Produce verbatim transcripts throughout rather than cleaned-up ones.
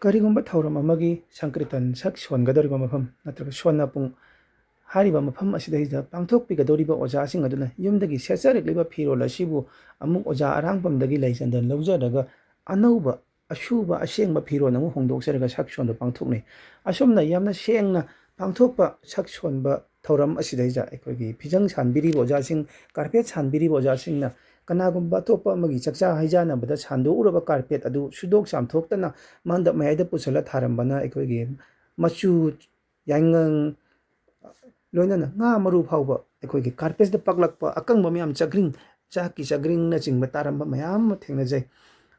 ꯀꯔꯤꯒꯨꯝꯕ ꯊꯧꯔꯝ ꯑꯃꯒꯤ ꯁꯪꯀ꯭ꯔꯤꯇꯟ ꯁꯛ ꯁꯣꯟꯒꯗꯧꯔꯤꯕ ꯃꯐꯝ ꯅꯠꯇ꯭ꯔꯒ ꯁꯣꯟꯅꯄꯨꯡ ꯍꯥꯏꯔꯤꯕ ꯃꯐꯝ ꯑꯁꯤꯗꯩꯗ ꯄꯥꯡꯊꯣꯛꯄꯤꯒꯗꯧꯔꯤꯕ ꯑꯣꯖꯥꯁꯤꯡ ꯑꯗꯨꯅ ꯌꯨꯝꯗꯒꯤ ꯁꯦꯠꯆꯔꯛꯂꯤꯕ ꯐꯤꯔꯣꯜ ꯑꯁꯤꯕꯨ ꯑꯃꯨꯛ ꯑꯣꯖꯥ ꯑꯔꯥꯡꯐꯝꯗꯒꯤ ꯂꯩ ꯆꯟꯗꯟ ꯂꯧꯖꯔꯒ ꯑꯅꯧꯕ ꯑꯁꯨꯕ ꯑꯁꯦꯡꯕ ꯐꯤꯔꯣꯜ ꯑꯃꯨꯛ ꯍꯣꯡꯗꯣꯛꯆꯔꯒ ꯁꯛ ꯁꯣꯟꯕ ꯄꯥꯡꯊꯣꯛꯅꯩ꯫ ꯑꯁꯨꯝꯅ ꯌꯥꯝꯅ ꯁꯦꯡꯅ ꯄꯥꯡꯊꯣꯛꯄ ꯁꯛ ꯁꯣꯟꯕ ꯊꯧꯔꯝ ꯑꯁꯤꯗꯩꯗ ꯑꯩꯈꯣꯏꯒꯤ ꯐꯤꯖꯪ ꯁꯥꯟꯕꯤꯔꯤꯕ ꯑꯣꯖꯥꯁꯤꯡ, ꯀꯥꯔꯄꯦꯠ ꯁꯥꯟꯕꯤꯔꯤꯕ ꯑꯣꯖꯥꯁꯤꯡꯅ ꯀꯅꯥꯒꯨꯝꯕ ꯑꯇꯣꯞꯄ ꯑꯃꯒꯤ ꯆꯥꯛꯆꯥ ꯍꯩꯖꯥꯟꯅꯕꯗ ꯁꯥꯟꯗꯣꯛꯎꯔꯕ ꯀꯥꯔꯄꯦꯠ ꯑꯗꯨ ꯁꯨꯗꯣꯛ ꯆꯥꯝꯊꯣꯛꯇꯅ ꯃꯥꯡꯗꯞ ꯃꯌꯥꯏꯗ ꯄꯨꯁꯤꯜꯂ ꯊꯥꯔꯝꯕꯅ ꯑꯩꯈꯣꯏꯒꯤ ꯃꯆꯨ, ꯌꯥꯏꯉꯪ, ꯂꯣꯏꯅꯅ ꯉꯥ ꯃꯔꯨ ꯐꯥꯎꯕ ꯑꯩꯈꯣꯏꯒꯤ ꯀꯥꯔꯄꯦꯠꯁꯤꯗ ꯄꯛꯂꯛꯄ ꯑꯀꯪꯕ ꯃꯌꯥꯝ, ꯆꯒ꯭ꯔꯤꯡ, ꯆꯥꯛꯀꯤ ꯆꯒ꯭ꯔꯤꯡꯅꯆꯤꯡꯕ ꯇꯥꯔꯝꯕ ꯃꯌꯥꯝ ꯑꯃ ꯊꯦꯡꯅꯖꯩ꯫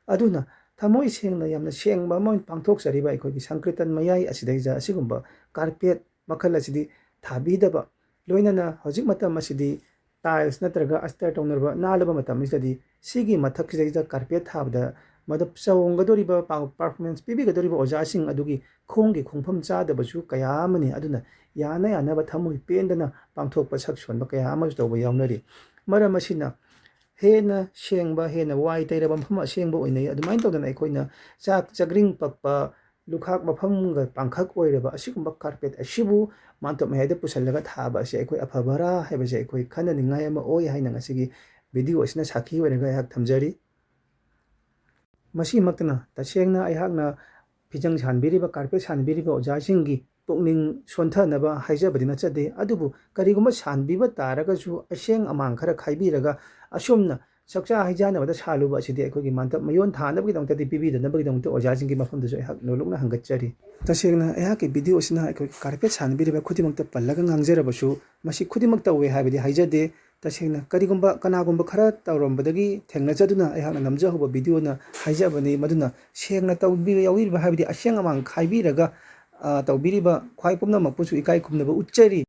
ꯑꯗꯨꯅ ꯊꯃꯣꯏ ꯁꯦꯡꯅ, ꯌꯥꯝꯅ ꯁꯦꯡꯕ ꯑꯃ ꯑꯣꯏꯅ ꯄꯥꯡꯊꯣꯛꯆꯔꯤꯕ ꯑꯩꯈꯣꯏꯒꯤ ꯁꯪꯀ꯭ꯔꯤꯇꯟ ꯃꯌꯥꯏ ꯑꯁꯤꯗꯩꯗ ꯑꯁꯤꯒꯨꯝꯕ ꯀꯥꯔꯄꯦꯠ ꯃꯈꯜ ꯑꯁꯤꯗꯤ ꯊꯥꯕꯤꯗꯕ, ꯂꯣꯏꯅꯅ ꯍꯧꯖꯤꯛ ꯃꯇꯝ ꯑꯁꯤꯗꯤ ꯇꯥꯏꯜꯁ ꯅꯠꯇ꯭ꯔꯒ ꯑꯁꯇꯔ ꯇꯧꯅꯔꯕ ꯅꯥꯜꯂꯕ ꯃꯇꯝꯁꯤꯗꯗꯤ ꯁꯤꯒꯤ ꯃꯊꯛꯁꯤꯗꯩꯗ ꯀꯥꯔꯄꯦꯠ ꯊꯥꯕꯗ ꯃꯗꯨ ꯆꯣꯡꯒꯗꯧꯔꯤꯕ ꯄꯥ-, ꯄꯔꯐꯣꯔꯃꯦꯟꯁ ꯄꯤꯕꯤꯒꯗꯧꯔꯤꯕ ꯑꯣꯖꯥꯁꯤꯡ ꯑꯗꯨꯒꯤ ꯈꯣꯡꯒꯤ ꯈꯣꯡꯐꯝ ꯆꯥꯗꯕꯁꯨ ꯀꯌꯥ ꯑꯃꯅꯤ꯫ ꯑꯗꯨꯅ ꯌꯥꯅ ꯌꯥꯅꯕ ꯊꯃꯣꯏ ꯄꯦꯟꯗꯅ ꯄꯥꯡꯊꯣꯛꯄ ꯁꯛ ꯁꯣꯟꯕ ꯀꯌꯥ ꯑꯃꯁꯨ ꯇꯧꯕ ꯌꯥꯎꯅꯔꯤ꯫ ꯃꯔꯝ ꯑꯁꯤꯅ ꯍꯦꯟꯅ ꯁꯦꯡꯕ, ꯍꯦꯟꯅ ꯋꯥꯏ ꯇꯩꯔꯕ ꯃꯐꯝ ꯑꯁꯦꯡꯕ ꯑꯣꯏꯅꯩ꯫ ꯑꯗꯨꯃꯥꯏꯅ ꯇꯧꯗꯅ ꯑꯩꯈꯣꯏꯅ ꯆꯥꯛ ꯆꯥꯒ꯭ꯔꯤꯡ ꯄꯛꯄ, ꯂꯨꯈꯥꯛ ꯃꯐꯝꯒ ꯄꯥꯡꯈꯛ ꯑꯣꯏꯔꯕ ꯑꯁꯤꯒꯨꯝꯕ ꯀꯥꯔꯄꯦꯠ ꯑꯁꯤꯕꯨ ꯃꯥꯟꯇꯣꯞ ꯃꯌꯥꯏꯗ ꯄꯨꯁꯤꯜꯂꯒ ꯊꯥꯕ ꯑꯁꯤ ꯑꯩꯈꯣꯏ ꯑꯐꯕꯔꯥ ꯍꯥꯏꯕꯁꯦ ꯑꯩꯈꯣꯏ ꯈꯟꯅꯅꯤꯡꯉꯥꯏ ꯑꯃ ꯑꯣꯏ ꯍꯥꯏꯅ ꯉꯁꯤꯒꯤ ꯚꯤꯗꯤꯑꯣ ꯑꯁꯤꯅ ꯁꯥꯈꯤ ꯑꯣꯏꯔꯒ ꯑꯩꯍꯥꯛ ꯊꯝꯖꯔꯤ꯫ ꯃꯁꯤꯃꯛꯇꯅ ꯇꯁꯦꯡꯅ ꯑꯩꯍꯥꯛꯅ ꯐꯤꯖꯪ ꯁꯥꯟꯕꯤꯔꯤꯕ, ꯀꯥꯔꯄꯦꯠ ꯁꯥꯟꯕꯤꯔꯤꯕ ꯑꯣꯖꯥꯁꯤꯡꯒꯤ ꯄꯨꯛꯅꯤꯡ ꯁꯣꯟꯊꯅꯕ ꯍꯥꯏꯖꯕꯗꯤ ꯅꯠꯆꯗꯦ꯫ ꯑꯗꯨꯕꯨ ꯀꯔꯤꯒꯨꯝꯕ ꯁꯥꯟꯕꯤꯕ ꯇꯥꯔꯒꯁꯨ ꯑꯁꯦꯡ ꯑꯃꯥꯟ ꯈꯔ ꯈꯥꯏꯕꯤꯔꯒ ꯑꯁꯣꯝꯅ ꯆꯥꯛꯆꯥ ꯍꯩꯖꯥꯟꯅꯕꯗ ꯁꯥꯜꯂꯨꯕ ꯑꯁꯤꯗꯤ ꯑꯩꯈꯣꯏꯒꯤ ꯃꯥꯟꯇꯞ ꯃꯌꯣꯟ ꯊꯥꯅꯕꯒꯤꯗꯃꯛꯇꯗꯤ ꯄꯤꯕꯤꯗꯅꯕꯒꯤꯗꯃꯛꯇ ꯑꯣꯖꯥꯁꯤꯡꯒꯤ ꯃꯐꯝꯗꯁꯨ ꯑꯩꯍꯥꯛ ꯅꯣꯂꯨꯛꯅ ꯍꯪꯒꯠꯆꯔꯤ꯫ ꯇꯁꯦꯡꯅ ꯑꯩꯍꯥꯛꯀꯤ ꯚꯤꯗꯤꯑꯣ ꯑꯁꯤꯅ ꯑꯩꯈꯣꯏ ꯀꯥꯔꯄꯦꯠ ꯁꯥꯟꯅꯕꯤꯔꯤꯕ ꯈꯨꯗꯤꯡꯃꯛꯇ ꯄꯜꯂꯒ ꯉꯥꯡꯖꯔꯕꯁꯨ ꯃꯁꯤ ꯈꯨꯗꯤꯡꯃꯛ ꯇꯧꯋꯦ ꯍꯥꯏꯕꯗꯤ ꯍꯥꯏꯖꯗꯦ꯫ ꯇꯁꯦꯡꯅ ꯀꯔꯤꯒꯨꯝꯕ ꯀꯅꯥꯒꯨꯝꯕ ꯈꯔ ꯇꯧꯔꯝꯕꯗꯒꯤ ꯊꯦꯡꯅꯖꯗꯨꯅ ꯑꯩꯍꯥꯛꯅ ꯅꯝꯖꯍꯧꯕ ꯚꯤꯗꯤꯑꯣꯅ ꯍꯥꯏꯖꯕꯅꯤ꯫ ꯃꯗꯨꯅ ꯁꯦꯡꯅ ꯇꯧꯕꯤꯕ ꯌꯥꯎꯕꯤꯔꯤꯕ ꯍꯥꯏꯕꯗꯤ ꯑꯁꯦꯡ ꯑꯃꯥꯟ ꯈꯥꯏꯕꯤꯔꯒ, ꯑ, ꯇꯧꯕꯤꯔꯤꯕ ꯈ꯭ꯋꯥꯏ ꯄꯨꯝꯅꯃꯛꯄꯨꯁꯨ ꯏꯀꯥꯏ ꯈꯨꯝꯅꯕ ꯎꯠꯆꯔꯤ꯫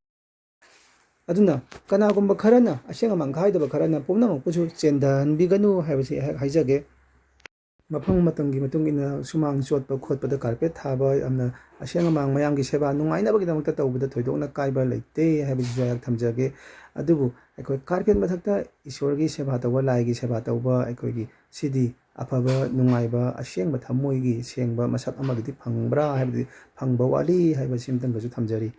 ꯑꯗꯨꯅ ꯀꯅꯥꯒꯨꯝꯕ ꯈꯔꯅ ꯑꯁꯦꯡ ꯑꯃꯥꯟ ꯈꯥꯏꯗꯕ ꯈꯔꯅ ꯄꯨꯝꯅꯃꯛꯄꯨꯁꯨ ꯆꯦꯟꯊꯍꯟꯕꯤꯒꯅꯨ ꯍꯥꯏꯕꯁꯤ ꯑꯩꯍꯥꯛ ꯍꯥꯏꯖꯒꯦ꯫ ꯃꯐꯝ ꯃꯇꯝꯒꯤ ꯃꯇꯨꯡ ꯏꯟꯅ ꯁꯨꯃꯥꯡ ꯆꯣꯠꯄ ꯈꯣꯠꯄꯗ ꯀꯥꯔꯄꯦꯠ ꯊꯥꯕ, ꯌꯥꯝꯅ ꯑꯁꯦꯡ ꯑꯃꯥꯟ ꯃꯌꯥꯝꯒꯤ ꯁꯦꯕꯥ ꯅꯨꯡꯉꯥꯏꯅꯕꯒꯤꯗꯃꯛꯇ ꯇꯧꯕꯗ ꯊꯣꯏꯗꯣꯛꯅ ꯀꯥꯏꯕ ꯂꯩꯇꯦ ꯍꯥꯏꯕꯁꯤꯁꯨ ꯑꯩꯍꯥꯛ ꯊꯝꯖꯒꯦ꯫ ꯑꯗꯨꯕꯨ ꯑꯩꯈꯣꯏ ꯀꯥꯔꯄꯦꯠ ꯃꯊꯛꯇ ꯏꯁꯣꯔꯒꯤ ꯁꯦꯕꯥ ꯇꯧꯕ, ꯂꯥꯏꯒꯤ ꯁꯦꯕꯥ ꯇꯧꯕ, ꯑꯩꯈꯣꯏꯒꯤ ꯁꯤꯗꯤ ꯑꯐꯕ, ꯅꯨꯡꯉꯥꯏꯕ, ꯑꯁꯦꯡꯕ ꯊꯃꯣꯏꯒꯤ ꯁꯦꯡꯕ ꯃꯁꯛ ꯑꯃꯒꯗꯤ ꯐꯪꯕ꯭ꯔꯥ ꯍꯥꯏꯕꯗꯤ ꯐꯪꯕ ꯋꯥꯠꯂꯤ ꯍꯥꯏꯕꯁꯤꯃꯇꯪꯒꯁꯨ ꯊꯝꯖꯔꯤ꯫